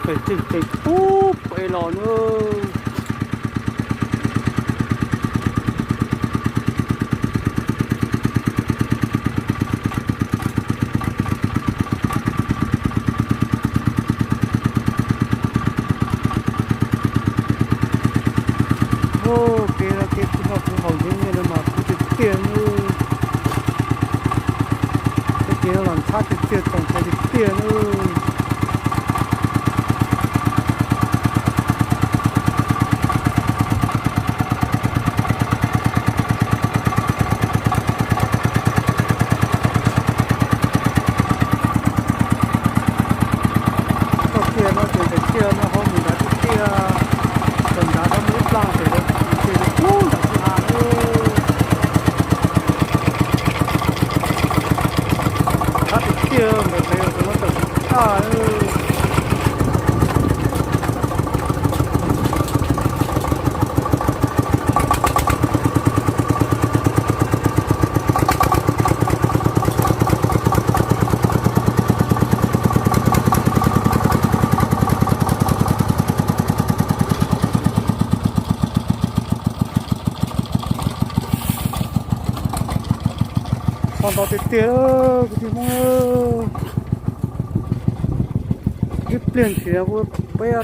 Pem tseem tseem pub pem los na. Kev no kev kuv noj kuv haus ntev nyiaj no mas kuv tiag tiag nawb. Tej kev no los ntxhab tiag tiag, txaus ntshai tiag tiag nawb. Txoj kev no ces daim tiaj no ho mus nrad tiaj tiaj, txog nrad no muaj ib plag ces ces pub nram kwj ha lawm. Qab tiag tiag, ntawm pem tus no tawm tsis tag. Txog ntau tiag tiag kwv tij Hmoob. Ib pliag ntshis peb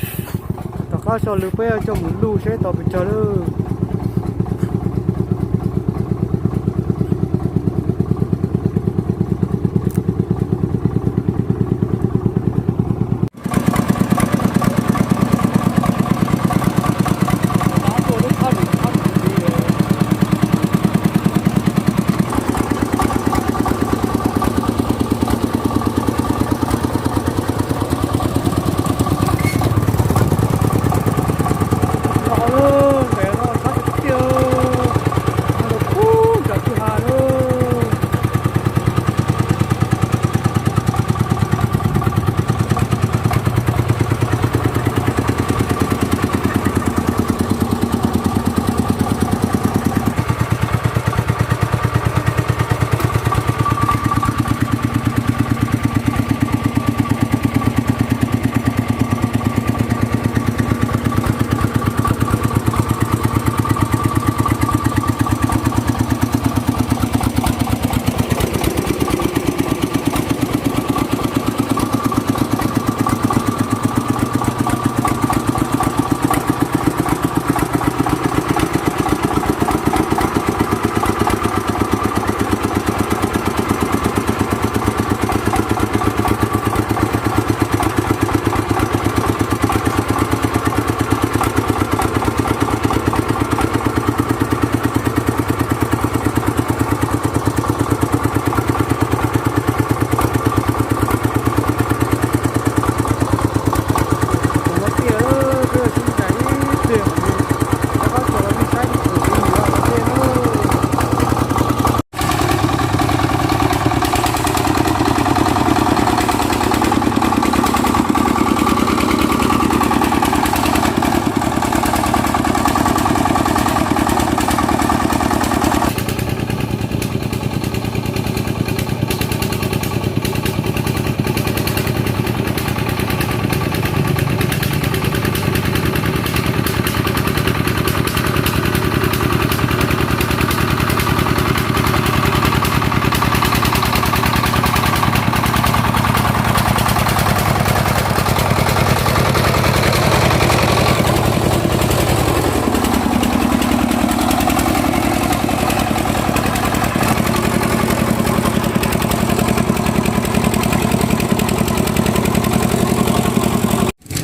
rov qab so lus peb coj mus luj seb tau pes tsawg lawm. Los lawm, pem no sab tiag tiag, no los pub nram kwj ha lawm. Tus no tiag, peb sib ncaim ib pliag, rov qab tso los nej saib tus tus tus mus los tej na.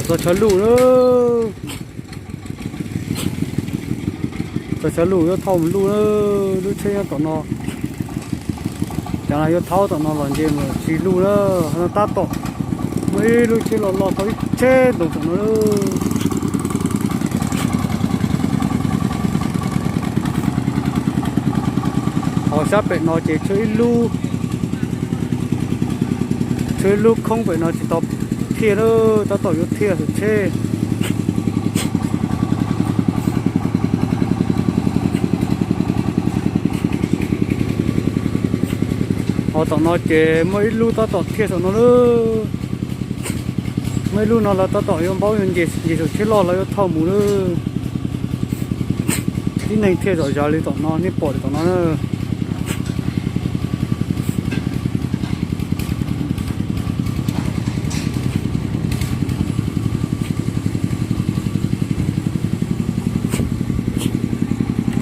Txog chaw luj na. Txog chaw luj yuav thauj mus luj na. Lub tsheb nyob tom no. Cov no yuav thauj tom no los nce mus tsis luj na. No tab tom muaj ib lub tsheb los los tau ib tsheb ntoos tom no. Ho sab pem no ces tshuav ib lub, tshuav ib lub khoob pem no tsis tau thiaj na, tab tom yuav thiaj hauv tsheb. Ho tom no ces muaj ib lub tab tom thiaj saum no lawm. Muaj ib lub no lawv tab tom yuav npaub yuav nce, nce saum tsheb loj lawv yuav thauj mus lawm. Tib neeg thiaj zom zaws li tom no, nej pom li tom no na.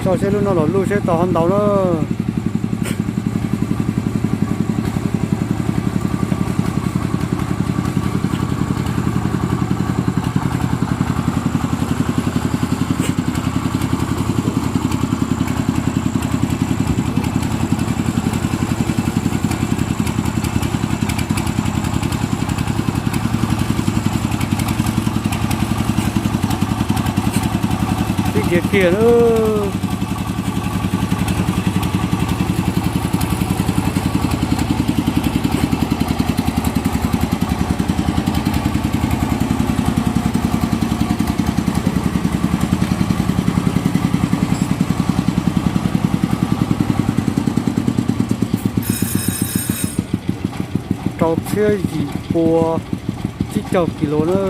Tso seb lub no los luj seb tau ho ntau na. Tib kiag kiag na. Rau txhiab yim pua tsib caug kis lus na.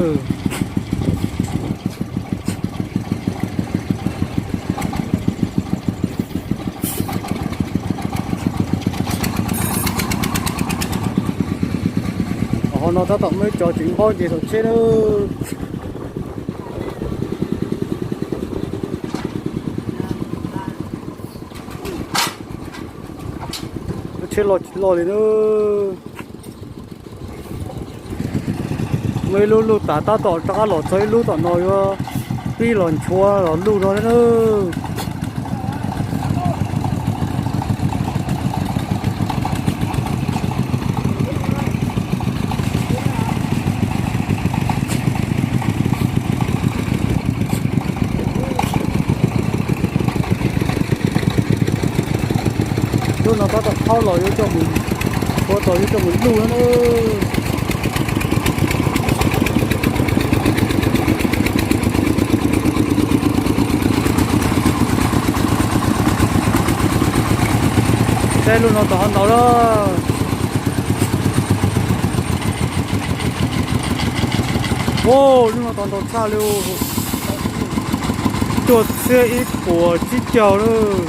Ho no tab tom muaj ib co tseem npaub nce saum tsheb na. Lub tsheb loj tsis loj li na. Muaj ib lub luj tas tab tom rov qab los txog ib lub tom no yuav pib los nchuav los luj no na. Lub no tab tom qhov los yuav coj mus, ua tos yuav coj mus luj na. Saib lub no tau ho ntau lawm. Ua, lub no tau ntau tshaj li. Cuaj txhiab ib puas tsib caug lawm.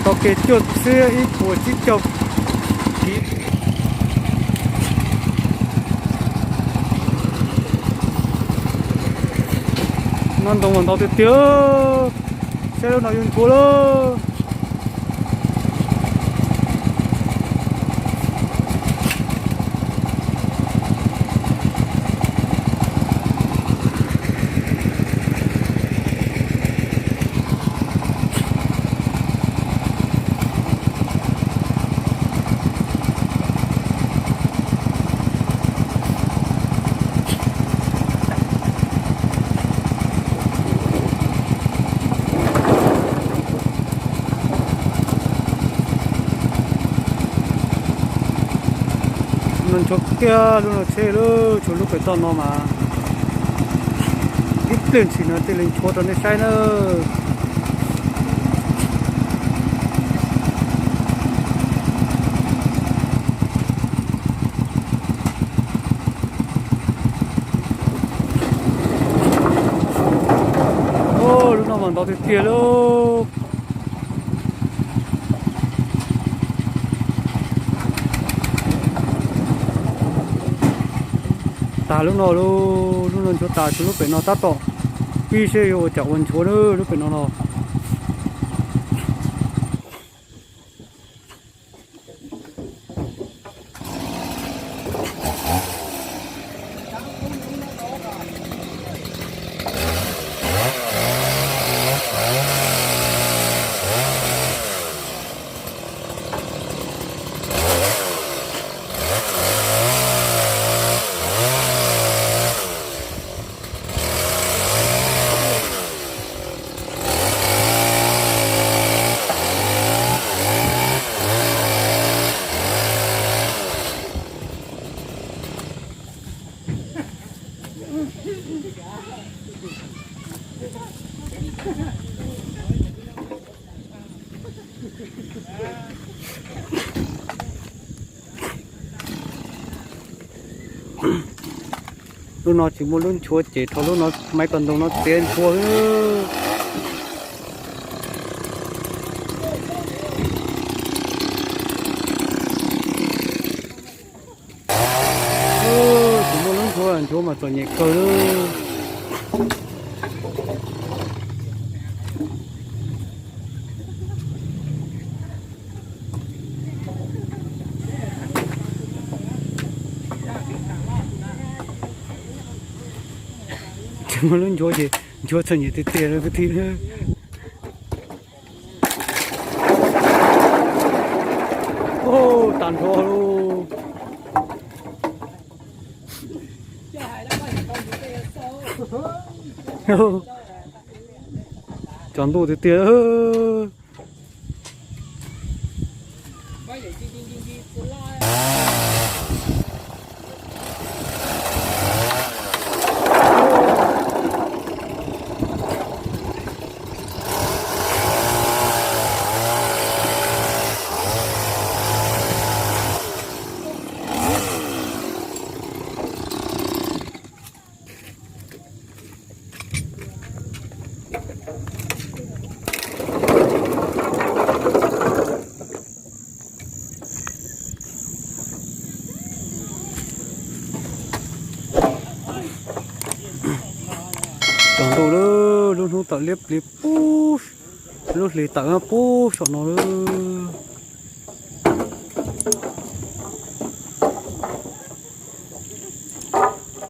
Tau kev cuaj txhiab ib puas tsib caug kiv. No ntoo mas ntau tiag tiag. Saib lub no yuav nchuav lawm. No nchuav kiag lub no tsheb lawm, tshuav lub pem toj no mas ib pliag ntshis no thiaj li nchuav rau nej saib nawb. Lub no mas ntau tiag tiag li. Tas lub no lauj, lub no nchuav tas, tshuav lub pem no tab tom pib seb yuav ua cas ua nchuav na lub pem no no. Lub no tsis muaj lub nchuav ces rho lub no, maib koj ntoo no txiav nchuav xwb. Tsis muaj lub nchuav, nchuav mas txom nyem kawg li. Tsis muaj lub nchuav ces nchuav txom nyem tiag tiag li kwv tij. Tag nrho lauj. Tsaus ntuj tiag tiag. Tsaus ntuj lawm, lub hnub tawm liab pliv pub, lub hlis tawm pub saum no lawm.